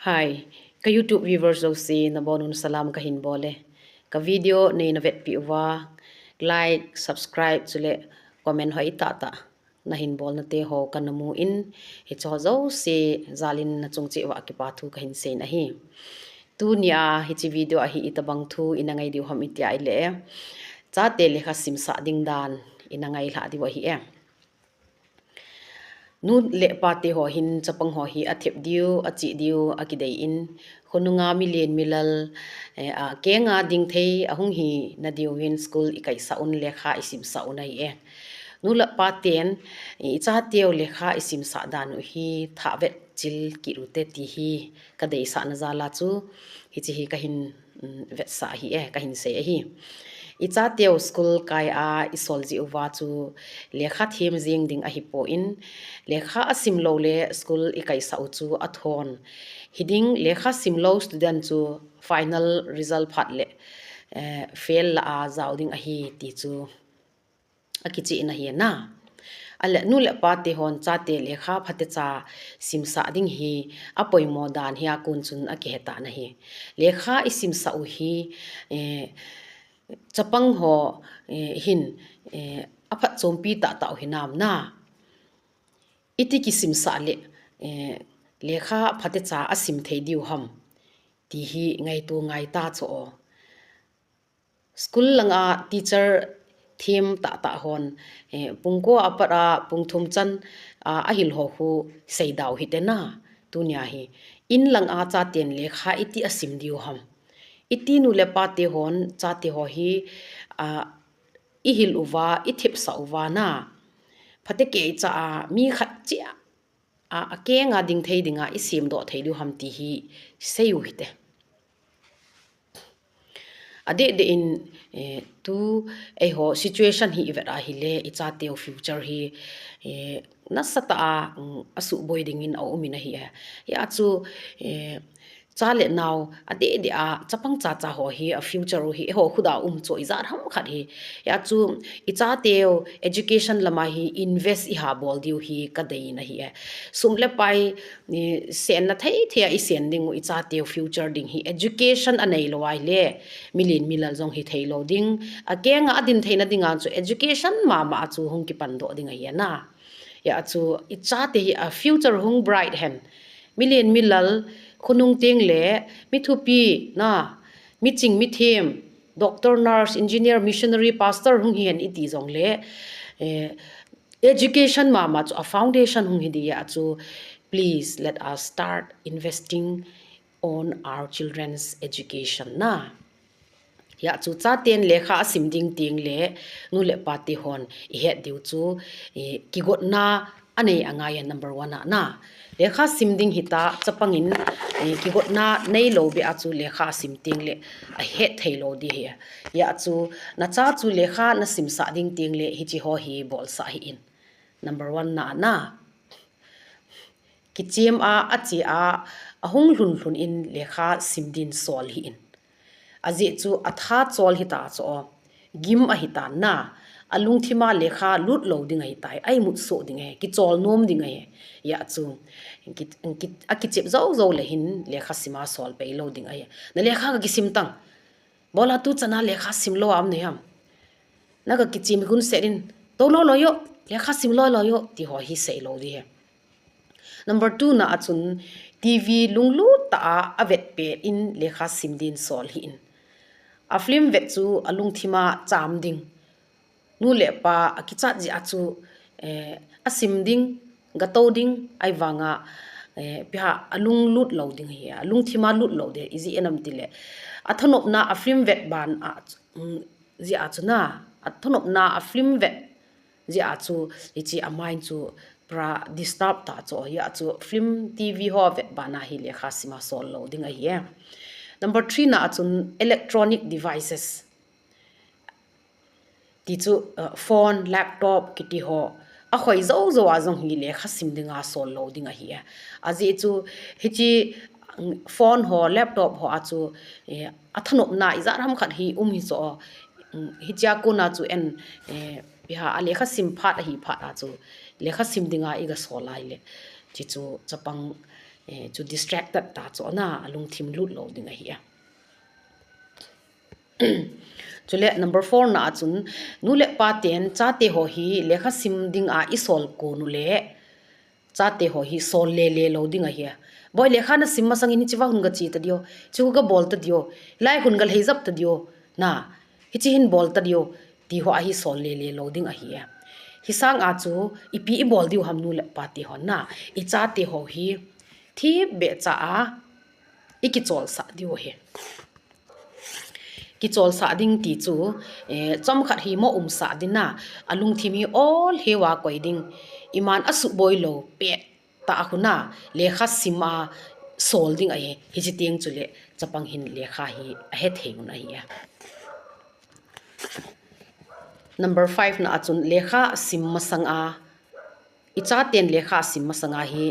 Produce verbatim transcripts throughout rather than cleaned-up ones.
Hi, ka YouTube viewers jouse nabonun salam kahin bol e. Ka video neina vetpi uva, like, subscribe chule comment hoitah tah nahin bolna teho kana mun, hicheho jouse jalin nachung cheh uva kipa thu kahin seiyin ahi. Tunia hiche video a hi itobang thu ina ngai diu ham iti ahile, chate lekha simsah ding dan ina ngailha diu ahi e. Nu le pa teho hin chapang ho hi athep diu, achih diu, akidei in, khonunga milen milal, eh, akenga ding thei ahung hina diuvin school ikaisah un, lekha isimsah un ahi e. Nu le pa ten, ichateu lekha isimsah dan u hi thah vetchil kit ute ti hi kadeisahna jal a chu, hiche hi kahin, um, vetsah ahi e, kahin sei ahi. Ichateu school kai a isol jeh uva chu lekha them jing ding ahipon, lekha asim lou le school ikaisah u chu athon. Hiding lekha simlou student chu final result phat le, eh, fail lah a jao ding ahi ti chu akichehna ahi na. Ahile nu le pa tehon chate lekha phatecha simsah ding hi apoimo dan hi akon chun akihetan ahi. Lekha isimsah u hi, eh, chapang ho, eh, hin, eh, aphatchompi tahtah u hinam na. Iti kisimsah le, eh, lekha phatecha asim thei diu ham ti hi ngaito ngai ta chu o. School langa teacher them tahtah hon, eh, pung ko apat a pung thum chan, ah, ahil ho khu seida u hite na, tunia hi. In langa chaten lekha iti asim diu ham. Iti nu le pa tehon chate ho hi, ah, ihil uva, ithepsah uva na. Phatecha a mi khat cheh a, akenga ding thei dinga isemdoh thei diu ham ti hi sei u hite. Adeh deh in, eh, tu eiho situation hi ivet ahile, ichateu future hi, eh, nasatah a, um, asuhboi dingin aumin ahi e. Hia chu, eh, cha le nao adeh deh a chapang chacha ho hi a future u hi eiho khut a um chu ijat ham khat hi. Hia chu ichateu education lama hi invest iha bol diu hi kadeiyin ahi e. Sum le pai, eh, senna thei thei a isen ding u, ichateu future ding hi education anei lou ahile, milen milal jong hithei lou ding. Akenga adin theina dinga chu education mama a chu hung kipandoh ding ahi na. Hia chu ichate hi a future hung bright hen. Milen milal, khonung teng le, mi thupi na, mi ching mi them, doctor, nurse, engineer, missionary, pastor hung hihen iti jongle, eh, education mama chu a foundation hung hi dia chu, please let us start investing on our children's education na. Hia chu chaten lekha asim ding teng le, nu le pa tehon ihet diu chu, eh, kigotna anei angai a number one a na. Lekha sim ding hita chapangin, eh, kigotna neilou beh a chu lekha asim teng le ahet thei lou di hi. Hia chu nacha chu lekha nasimsah ding teng le hiche ho hi bolsah hih in. Number one na na. Kichem a, ache a, ahung lhun lhun in lekha sim din sol hih in. Ajeh chu atha chol hita chu o, gim ahitan na, alungthim a lekha lut lou ding ahitai, aimut soh ding ahi, kichol nom ding ahi. Hia chu, ki, ki, akichep jou jou le hin lekha sim a sol pei lou ding ahi. Na lekha kakisim tang. Bola tu chana lekha sim lou a um nei ham. Na kakichim hun set in, tou lou lou yo, lekha sim lou lou yo, ti ho hi sei lou di he. Number two na a chun, T V lunglut tah a avet pet in lekha sim din sol hih in. A film vet chu alungthim a cham ding. Nu le pa akichat jeh a chu, eh, asim ding, gatou ding, ahivanga, eh, ipi ham alung lut lou ding ahi, alungthim a lut lou ding, ijeh inem itile. Athanopna a film vet ban a, um, jeh a chu na, athanopna a film vet jeh a chu, hiche a mind chu pura disturb ta chu, hia chu film T V ho vet ban a hi lekha sim a sol lou ding ahi e. Number three na a chun electronic devices. Ti chu, uh, phone, laptop, kiti ho. Ahoi jou jou a jong hi lekha sim dinga sol lou ding ahi e. Ajeh chu, hiche, um, phone ho, laptop ho a chu, eh, athanopna ijat ham khat hi um hi chu o. Um, hiche a kona chu en, eh, ipi ham a lekha sim phat ahi phat a chu, lekha sim dinga iga sol lai le. Hiche chu chapang eh, chu distracted ta chu na, alungthim lut lou ding ahi a. Chule number four na a chun, nu le pa ten chate ho hi lekha sim ding a i sol kon u le, chate ho hi sol le le lou ding ahi a. Boi, lekha na sim masang in hichi va hung ga chi ta diu, chu ga bol ta diu, lai hung ga lhei jap ta diu, na, hichi hin bol ta diu, ti ho a hi sol le le lou ding ahi a. Hi sang a chu ipi i bol diu ham nu le pa te hon na, i chate ho hi thip beh cha a i kichol sah diu ahi. Kichol sah ding ti chu, eh, chomkhat hi mo um sah ding na, alungthim hi ol heuva koi ding, iman a suboi lou pet ta a khu na, lekha sim a sol ding ahi, hichi teng chule chapang hin lekha hi a hethei un ahi a. Number five na a chun lekha sim masang a, i chaten lekha sim masang a hi,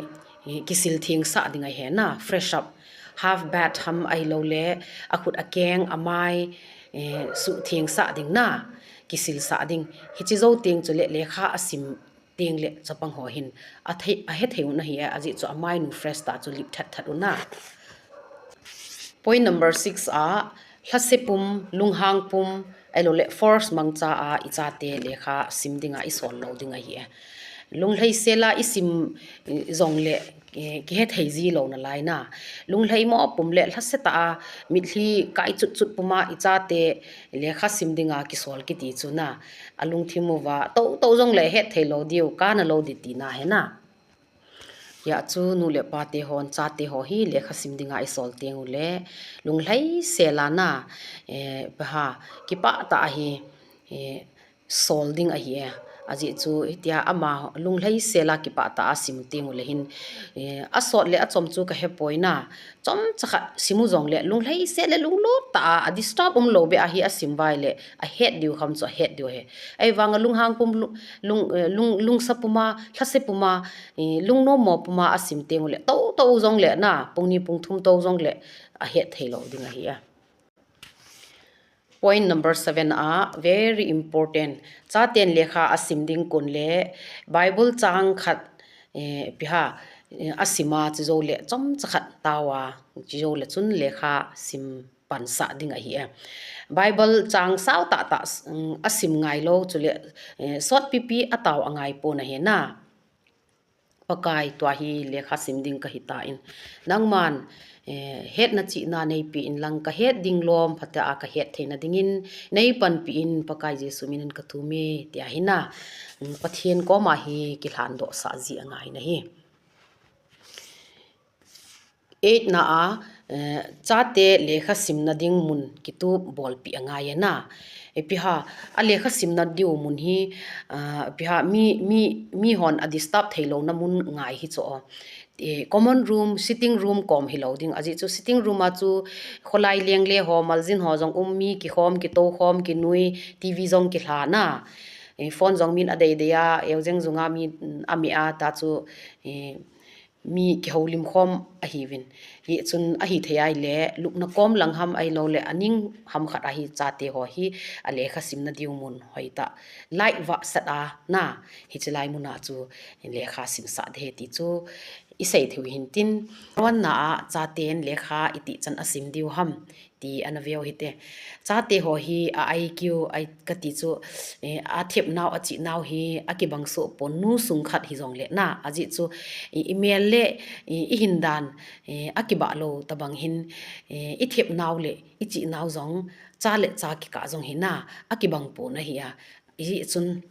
eh, kisil theng sah ding ahi na, fresh up, half bath ham ahilou le, a khut a keng, a mai, eh, suh theng sah ding na, kisil sah ding. Hichi jou teng chule lekha a sim teng le chapang ho hin a thei, a hethei un ahi a, ajeh chu a mai nu fresh ta chu lip that that un a. Point number six a, lhase pum, lunghang pum, ahilou le force mangcha a i chate lekha sim ding a i sol lou ding ahi a. Lunglhai sel a i sim, eh, jong le, eh, kihethei ji lou nalai na. Lunglhai mo pum le lhase ta a, mitlhi kai chut chut pum a i chate lekha sim ding a kisol kiti chu na, alungthim uva to to jong le hethei lou diu, kana lou di tina ahi na. Hia chu nu le pa te hon chate ho hi lekha sim ding a i sol teng u le, lunglhai sel a na, eh, pe ha, kipah ta ahi, eh, sol ding ahi e. Ajeh chu hitia ama lunglhai sel a kipah ta a sim teng u le hin, eh, a sot le a chom chu ka hepoi na. Chomcha khat sim u jong le lunglhai sel le lunglut ta a, a disturb um lou beh a hi a sim vai le a het diu kham chu a het diu ahi. Ahivang a lunghang pum, lung, lung, eh, lung, lungsa pum a, lhase pum a, eh, lungnom mo pum a a sim teng u le to to jong le na, pung ni pung thum to jong le a hethei lou ding ahi a. Point number seven a, very important. Chaten lekha a sim ding kon le Bible chang khat, eh, pe ha, eh, a sim a chi jou le chomcha khat tao a, chi jou le chun lekha sim pan sah ding ahi e. Bible chang sao tah tah, mm, a sim ngai lou chule, eh, sot pipi a tao a ngai pon ahi na. Pakai, tua hi lekha sim ding ka hi tan, nangman, eh, hetna chihna nei pe in lang, ka het ding lom phat a ka het theina dingin nei panpi in, Pakai Jesu min in ka thum e, tia hi na, mm, Pathen koma hi kilhan doh sah ji angai na hi. Eight na a, eh, chate lekha simna ding mun kitup bolpi angai e na. Ipi ha, a lekha simna diu mun hi, ah, ipi ha, mi, mi, mi hon a disturb thei louna mun ngai hi chu. Eh, common room, sitting room kom hi lou ding. Ajeh chu sitting room a chu kholai lengle ho, maljin ho jong um, mi kikhom, kitokhom, kinui, T V jong kihla na. Eh, phone jong min a dei dei a, eujeng jung a mi, mm, a mi a ta chu, eh, mi kihoulim khom ahiuvin. Hichun ahi thei a ahile, lupna kom lang ham ahilou le, aning ham khat a hi chate ho hi, a lekha simna diu mun hoitah. Light vah sat a na, hiche lai mun a chu lekha simsah ding ahi ti chu i sei thei u hin tin. One na a chaten lekha iti chan a sim diu ham ti ana veu hite. Chate ho hi a I Q, a I, ka ti chu, eh, a thep nau, a chih nau hi a kibang soh pon, nu sung khat hi jong le na, ajeh chu, i, i mel le, i, i hin dan, eh, a kibah lou tabang hin, eh, i thep nau le i chih nau jong, cha le cha kikah jong hi na, a kibang pon ahi a. Hichun,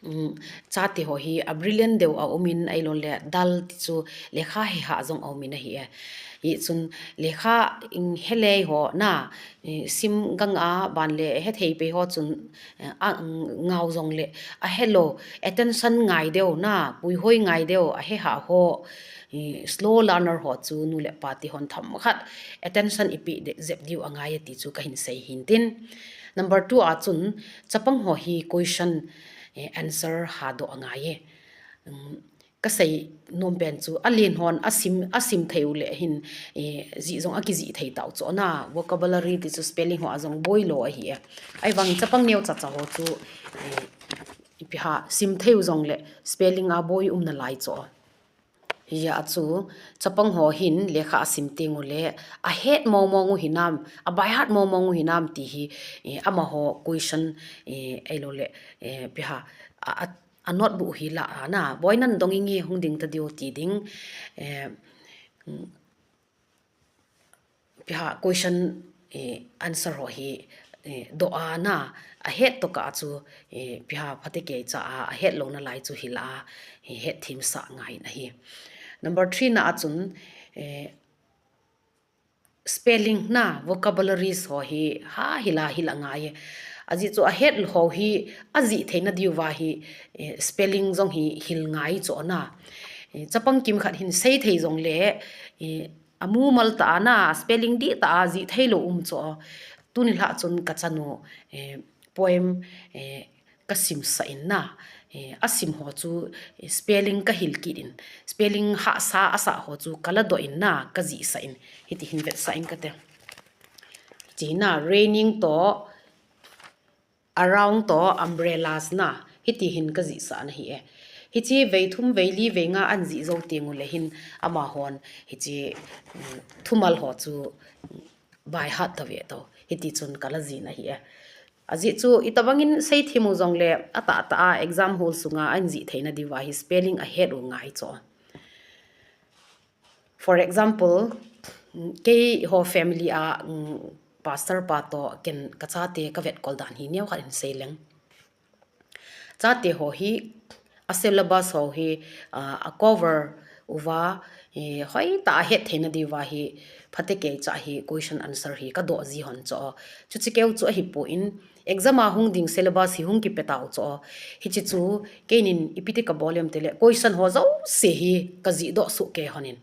um, chate ho hi a brilliant deu a um in ahilou le dull ti chu lekha he ha jong a um in ahi e. Hichun lekha in he lei ho na, eh, sim gang a ban le he thei pei ho chun, eh, a, mm, ngau jong le a he lou, attention ngai deu na, puihoi ngai deu, a he ha ho, eh, slow learner ho chu nu le pa ti hon themkhat attention i pe de jep diu angai e ti chu ka hin sei hin tin. Number two a chun chapang ho hi question, eh, answer ha doh angai e. Um, ka sei nom pen chu, a len hon a sim, a sim thei u le hin, eh, jih jong a kijih thei tau chu na, vocabulary ti chu spelling ho a jong boi lou ahi e. Ahivang chapang neo cha cha ho chu, eh, ipi ha, sim thei u jong le spelling a boi um nalai chu. Hijeh a chu, chapang ho hin lekha asim teng uleh, ahet mong mong u hinam, a by heart mong mong u hinam ti hi, eh, amaho question, eh, ahilouleh, eh, ipi ham, a, a, a notebook hi la a na, boi nan dong inge hung ding ta diu ti ding, eh, ipi ham question, eh, answer ho hi, eh, doh a na, ahet tokah a chu, eh, ipi ham phatecha a, ahet louna lai chu hil a, eh, hetthem sah ngai in ahi. Number three na a chun, eh, spelling na, vocabularies ho hi, ha hil a hil angai e. Ajeh chu ahet ho hi, ajih theina diuva hi, eh, spelling jong hi hil ngai chu na. Eh, chapang kimkhat hin sei thei jongleh, eh, amumal tah a na, spelling dihtah a jih theilou um chu. Tuni lhah chun kachanu, eh, poem, eh, kasim sah in na, eh, asim ho chu, eh, spelling kahil kit in, spelling hahsa asah ho chu kaladoh in na, kajih sah in, hiti hin vetsah in kate. Hiche na, raining toh, around toh, umbrellas na, hiti hin kajih sah na ahi e. Hiche vei thum, vei li, vei nga anjih jou teng uleh hin amahon, hiche, mm, thumal ho chu, mm, by heart tave to, hiti chun kala jih na ahi e. Ajeh chu, itobang in sei them u jongleh, atah tah a exam hall sunga anjih theina diuva hi spelling ahet u ngai chu. For example, keiho family a, mm, pastor pa toh ken kachate kavetkol dan hi neokhat hin sei leng. Chate ho hi, a syllabus ho hi, ah, a cover uva, eh, hoitah a het theina diuva hi, phatecha hi question answer hi kadoh ji hon chu. Chuche keu chu ahipon, exam a hung ding syllabus hi hung kipe tau chu. Hiche chu, keinin ipi ti kabol em tileh, question ho jouse hi kajih doh soh kei hon in.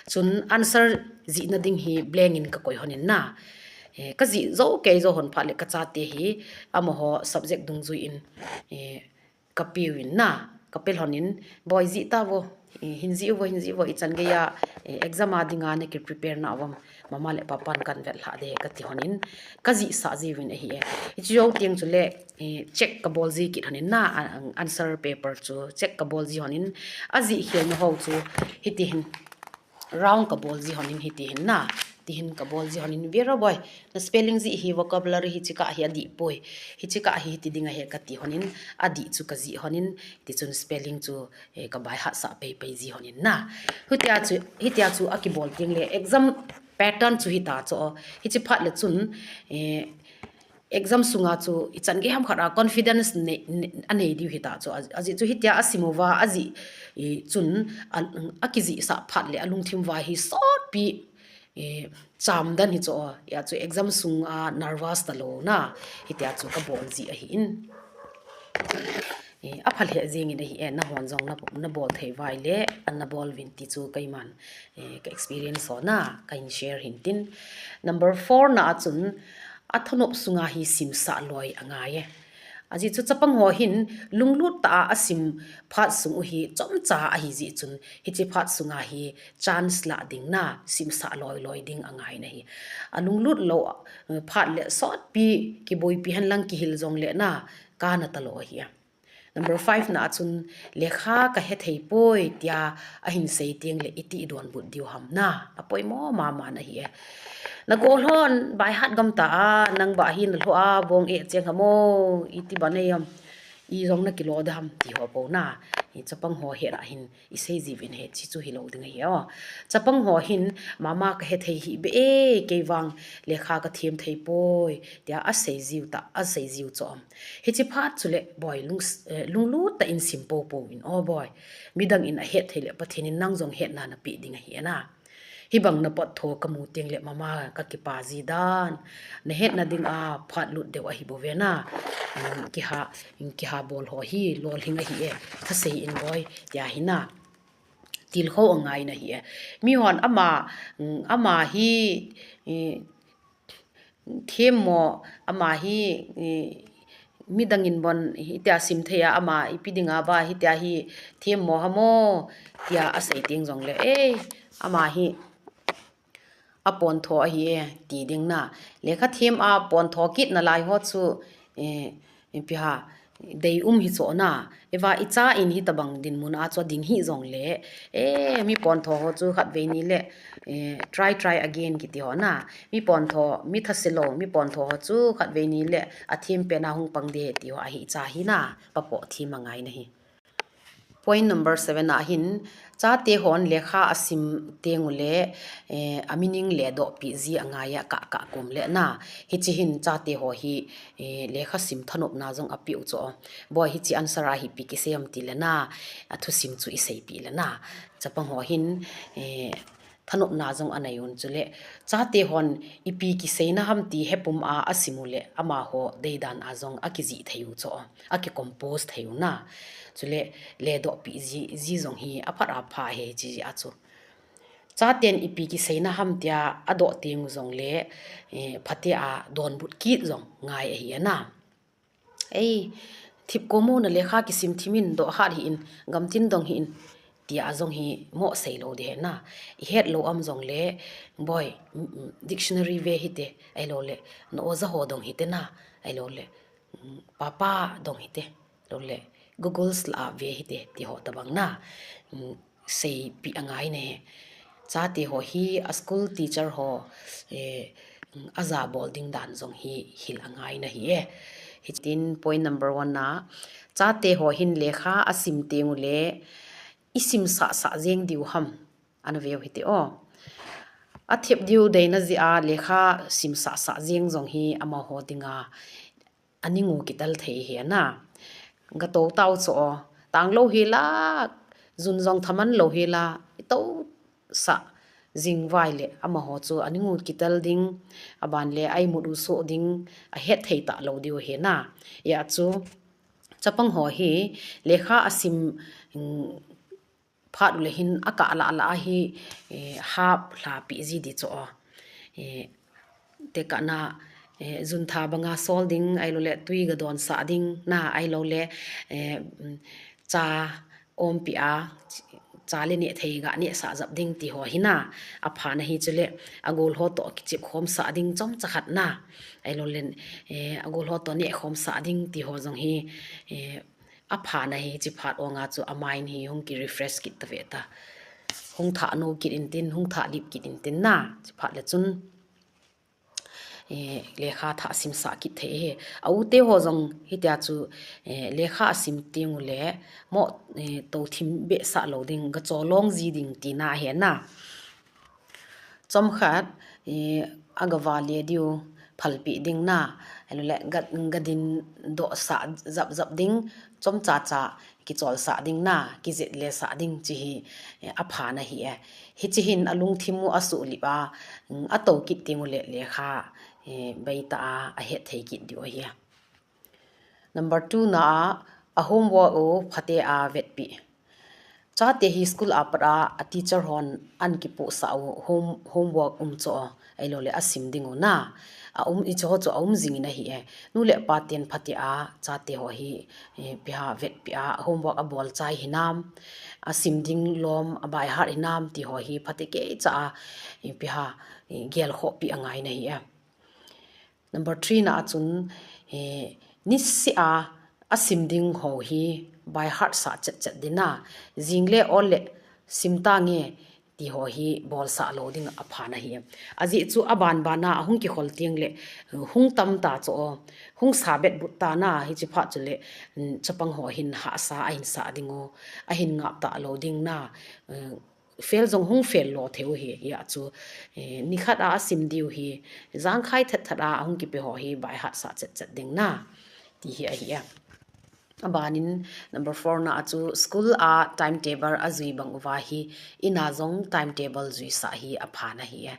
Chun answer jihna ding hi blank in kakoi hon in na. Eh, kajih jou kei jou hon phat leh kachate hi, amaho subject dungjui in, eh, kapeh uvin na, kapeh lhon in, boi jih tauvo, eh, hin jih uvo, hin jih uvo, ichan geiya, eh, exam a dinga naki prepare nau vem, mama le papan kahin vetlhah ding kati hon in, kajih sah jiuvin ahi e. Hiche jou teng chuleh, eh, check kabol ji kit hon in na, a, a, answer paper chu check kabol ji hon in, ajih khelna ho chu, hiti hin, round kabol ji hon in hiti hin na, ti hin kabol ji hon in, "Vera boi, na spelling jih hi vocabulary hiche kah hi adih poi. Hiche kah hi hiti ding ahi," kati hon in, adih chu kajih hon in, tichun spelling chu, eh, ka by heart sah pei pei ji hon in na. Hitia chu, hitia chu akibol teng leh exam pattern chu hita chu. Hiche phat leh chun, eh, exam sunga chu ichan gei ham khat a confidence nei, nei, anei diu hita chu. A, ajeh chu hitia asim uva ajih, eh, chun a, akijih sah phat leh alungthim uva hi sotpi, eh, cham dan hi chu. Hia chu exam sunga nervous talou na, hitia chu kabol ji ahi in. Eh, apha lheh jeng in ahi e, nahon jong na, nabol thei uva ahileh, ana bol uvin ti chu keiman, eh, ka experience ho na, kahin share hin tin. Number four na a chun, athonop sunga hi simsah loi angai e. Ajeh chu chapang ho hin lunglut tah a asim phat sung u hi chomcha ahi jeh chun, hiche phat sunga hi chance lah ding na, simsah loi loi ding angai na ahi. Alunglut lou, eh, phat leh sotpi kiboipi henlang kihil jongleh na, kana talou ahi e. Number five na a chun, "Lekha kahe thei poi," tia ahin sei teng leh iti idonbut diu ham na. Apoimo mama na ahi e. Nagol hon, by heart gam ta a, nang ba hin lho a, bong e cheng ham o, iti ba nei ham. Ijong nakilo da ham, ti ho po na. Hiche chapang ho hera hin, isei jiuvin ahi, hiche chu hilou ding ahi o. Chapang ho hin, "Mama kahe thei hih beh e, kei vang lekha kathem thei poi," tia asei jiu ta, asei jiu chu. Hiche phat chuleh boi lung, eh, lunglut tah in sim popo in, "O boi, midang in ahet thei leh Pathen in nang jong hetna napeh ding ahi e na. Hibang napot tho kamu teng leh mama kakipah ji dan. Nahetna dinga phat lut deu ahi bou ve na. Kiha, kiha bol ho hi lolhing ahi e. Thusei in boi," tia hi na. Tilkhou angai na ahi e. Mihon ama, ama hi, eh, themmo, ama hi, eh, midang in bon hitia sim thei a, ama ipi dinga ba hitia hi themmo ham o, tia asei teng jongleh, "Eh, ama hi apontho ahi e," ti ding na. Lekha them a pontho kit nalai ho chu, eh, ipi ham, dei um hi chu na. Eva i cha in hitabang dinmun a chu ding hi jong le, eh, mi pontho ho chu khatvei ni le, eh, try, try again kiti ho na. Mi pontho, mi thase lou, mi pontho ho chu khatvei ni le athem pen a hung pang de ti ho ahi cha hi na. Papo them angai na hi. Point number seven a hin, chate hon lekha asim teng u le, eh, a meaning le doh pi ji angai a ka, ka kum le na. Hichi hin chate ho hi, eh, lekha sim thanopna jong apiu chu. Boi hichi answer a hi pi kisei am ti le na, athusim chu isei pi le na. Chapang ho hin, eh, thanopna jong anei un chu le. Chate hon ipi kiseina ham ti hepum a asim u le amaho deidan a jong akiji thei u chu. Aki compose thei u na. Chu le, le doh pi ji, ji jong hi aphat apha he chi a chu. Chaten ipi kiseina ham tia adoh teng u jong le, eh, phate a donbut kit jong ngai ahi a na. Ei, thip komo na lekha kisim thimin doh hat hi in, gamtin dong hi in, tia jong hi mo sei lou de he na. I het lou am jong le, boi, mm, mm, dictionary ve hite, ai lo le, na oja ho dong hite na, ai lo le, mm, papa dong hite, lo le, Google la ve hite, ti ho tabang na. Mm, sei pi angai ne. Chate ho hi a school teacher ho, eh, aja bol ding dan jong hi hil angai na hi e. Hitin point number one na, chate ho hin lekha asim teng u le, isim sa sa jeng diu ham, ana veu hite o. Athep diu deina ji a lekha sim sa sa jeng jong hi amaho dinga aning u kital thei hi a na. Ga to tau chu o. Tang lou hi la, jun jong thaman lou hi la, i to sa jing vai le amaho chu aning u kital ding, aban le ai mut u so ding, ahet thei ta lou diu hi na. Ya chu, chapang ho hi, lekha asim, mm, phat u le hin aka la la hi, eh, hap hla pi ji di chu o. Eh, te ka na, eh, jun tha banga sol ding, ai lo le tui ga don sa ding, na ai lo le, eh, mm, cha om pi a, cha le ne thei ga ne sa jap ding ti ho hi na, apha na hi chu le, agol ho to kichip khom sa ding chom cha khat na, ai lo le, eh, agol ho to ne khom sa ding ti ho jong hi, eh, apha na hi, chi phat ong a chu a mind hi hung ki refresh kit ta ve ta. Hung tha no kit in tin, hung tha lip kit in tin na, chi phat le chun, eh, lekha tha sim sa kit thei he. A u te ho jong hitia chu, eh, lekha asim teng u le, mo, eh, to thim be sa lo ding, ga cho long ji ding ti na he na. Chom khat, eh, aga va le diu phalpi ding na, ai lo le ga, ga din doh sa jap jap ding, chom cha cha kichol sa ding na, kijit le sa ding chi hi, eh, apha na hi e. Hichi hin alungthim u asu lip a, mm, ato kit teng u le lekha, eh, bei ta a, ahet thei kit diu ahi a. Number two na a, a homework u phate a vetpi. Chate hi school a pat a, a teacher hon an kipu sa u home, homework um cho, ai lo le asim ding u na. A um i cho cho a um jing in ahi e. Nu le pa ten phate a, chate ho hi, eh, pi ha vetpi a, homework abol chai hinam, asim ding lom, a by heart hinam ti ho hi phate kei cha a, eh, pi ha, eh, gel kho pi angai na hi e. Number three na a chun, eh, nisi a, asim ding ho hi by heart sa chet chet ding na, jing le ol le sim ta nge ti ho hi bol sa lo ding apha na hi. Aji chu aban ban a hung kikhol teng le, hung tam ta cho, hung sa bet but ta na, hichi phat chu le, mm, chapang ho hin hahsa ahin sa ding u, ahin ngap ta lo ding na, eh, fail jong hung fail lo thei u hi, ya chu, eh, ni khat a asim diu hi, jangkhai that that a hung kipe ho hi, by heart sa chet chet ding na, ti hi ahi a. Abanin number four na a chu school a timetable ajui bang uva hi, ina jong timetable jui sa hi apha na hi a.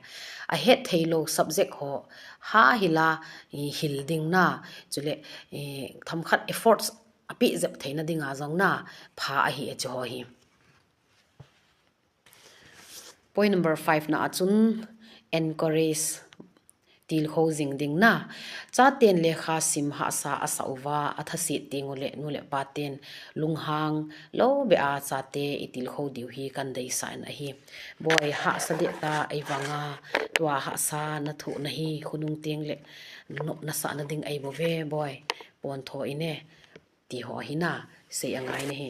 Ahet thei lo subject ho ha hi la, eh, hil ding na, chule, eh, themkhat efforts api jep theina dinga jong na, pha ahi a chu ho hi. Point number five na a chun encourage tilkhou jing ding na. Chaten lekha sim hahsa asa uva, athasit teng u le nu le pa ten lunghang lo be a chate i tilkhou diu hi kan deisah in ahi. Boi, hahsa deh ta ei vanga, tua hahsa na thoh na hi khonung teng le nop na sah na ding ei bou ve, boi. Pontho in e. ti ho hi na, sei angai na hi.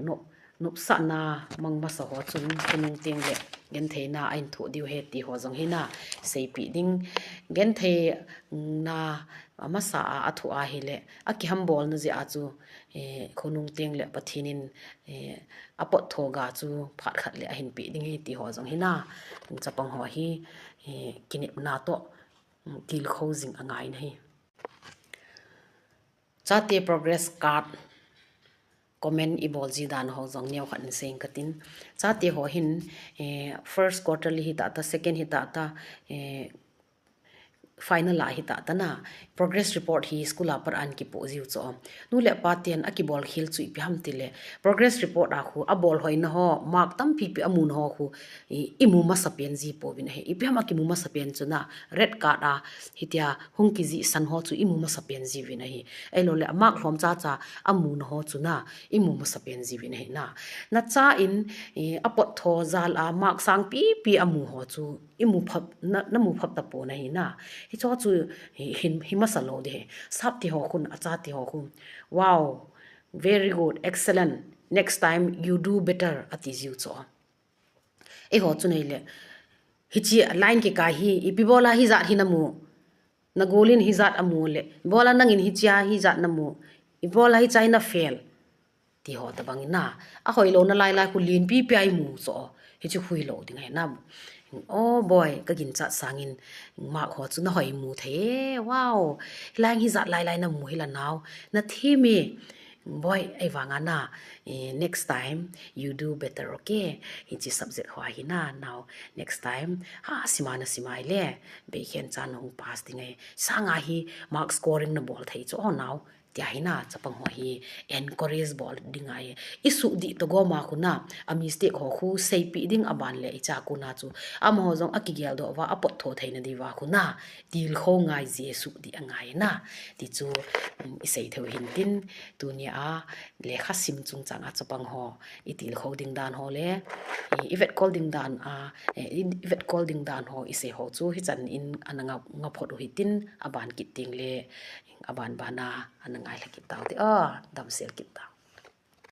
Nop, nopsahna mang masa ho chun khonung teng le gentheina ahin thoh diu ahi ti ho jong hi na, seipeh ding. Gentheina amasa a athoh ahile, akihambolna jeh a chu, eh, khonung teng le Pathen in, eh, apot tho ga chu phat khat le ahin peh ding ahi ti ho jong hi na, chapang ho hi, eh, kinepna toh, mm, tilkhou jing angai na hi. Chate progress card comment ibol ji dan ho jong neo khat in sei inge katin. Chate ho hin, eh, first quarterly hi tah tah, second hi tah tah, eh, final a hi tah tah na. Progress report hi school a pat ahin kipoh jiu chu. Nu le pa ten akibol khel chu ipi ham tile, progress report a khu abol hoina ho, mark tampi pi amu na ho khu, i, imu masa pen ji pouvin ahi. Ipi ham akimu masa pen chu na, red card a, hitia hung kijihsan ho chu imu masa pen jiuvin ahi. Ahilou le, a mark lhom cha cha amu na ho chu na, imu masa pen jiuvin ahi na. Nacha in, eh, apot tho jal a mark sang pi pi amu ho chu, imu phap, na, namu phap tapon ahi na. Hicho chu hi, hi, hi masa lou ding ahi. Sap ti ho khun, acha ti ho khun. Wow, very good, excellent. Next time you do better, ati jiu chu. Eiho chu nei le, hiche line kikai hi, ipi bola hijat hi namu. Nagol in hijat amu le, ibola nangin hichea hijat namu. Ibola hichea hi na fail. Ti ho tabang in na. Ahoilouna lai lai khu lenpi pi a imu chu. Hichu hilou ding ahi na. Oh boy, kaginchat sangin mark ho chu nahoi mu thei e. Wow. Hilai hijat lai lai namu hi la nao. Nathem e. Boy, ahivanga na, eh, next time you do better, okay? Hiche subject ho hi na, nao, next time, ha, sima na sima le, beikhen cha nahung pass ding ahi. Sanga hi mark scoring nabol thei chu, oh, nao, tia hi na, chapang ho hi encourage bol ding ahi. Isuhdih to gom a khu na, a mistake ho khu seipeh ding aban le icha khu na chu. Amaho jong akigel doh uva, apot tho theina diuva khu na, tilkhou ngai jeh suhdih angai na. Ti chu, um, isei theiu hin tin, tunia lekha sim chungchang a chapang ho, itilkhou ding dan ho le, i, ivetkol ding dan a, eh, i, ivetkol ding dan ho, isei ho chu, hichan in ana nga, nga phot u hitin, aban kit teng le, aban ban a, ana ngai lha kit tau te, a, damsel kit tau.